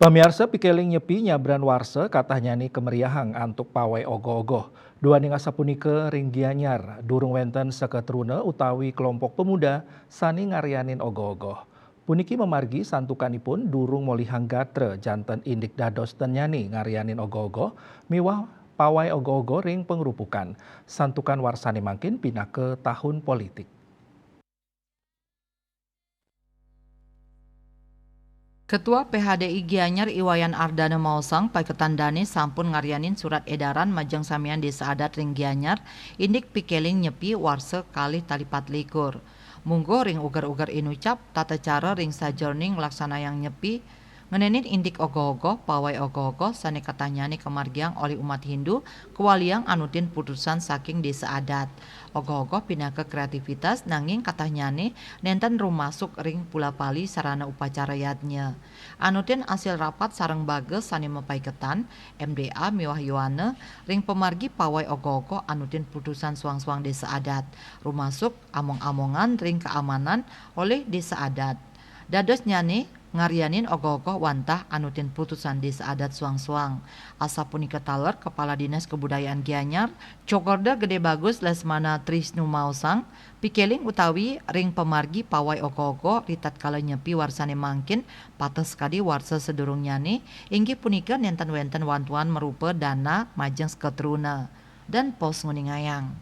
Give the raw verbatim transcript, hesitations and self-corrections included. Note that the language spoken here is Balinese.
Pamiarsa, pikeling nyepi nyabran warsa katahnyané kameriahang antuk pawai ogoh-ogoh. Duaning asapunika ring Gianyar, durung wénten seketruna utawi kelompok pemuda sané ngaryanin ogoh-ogoh. Puniki mamargi santukanipun durung molihang gatra janten indik dados tennyané ngaryanin ogoh-ogoh miwah pawai ogoh-ogoh ring pangrupukan. Santukan warsané mangkin pinaka tahun politik. Ketua P H D I Gianyar I Wayan Ardana maosang, paiketan dané sampun ngaryanin surat edaran majeng samian désa adat ring Gianyar, indik pikeling nyepi warsa kalih tali patlikur. Mungguh ring uger-uger inucap, tata cara ring sajeroning nglaksanayang nyepi, ngenénin indik ogoh-ogoh, pawai ogoh-ogoh sané katahnyané kamargiang olih umat Hindu, kawaliang anutin putusan saking désa adat. Ogoh-ogoh pinaka kreativitas, nanging katahnyané nénten rumasuk ring pula pali sarana upacara yadnya. Anutin asil rapat sareng baga sané mapaiketan, M D A miwah yowana, ring pamargi pawai ogoh-ogoh anutin putusan suang-suang désa adat, rumasuk among-amongan ring kaamanan olih désa adat. Dadosnyané ngaryanin ogoh-ogoh wantah anutin putusan désa adat suang-suang. Asapunika taler Kepala Dinas Kebudayaan Gianyar, Cokorda Gede Bagus Lesmana Trisnu maosang, pikeling utawi ring pamargi pawai ogoh-ogoh ritatkala nyepi warsané mangkin pateh sakadi warsa sadurungnyané, inggih punika nénten wénten wantuan marupa dana majeng seketruna. Dan Pos nguningayang.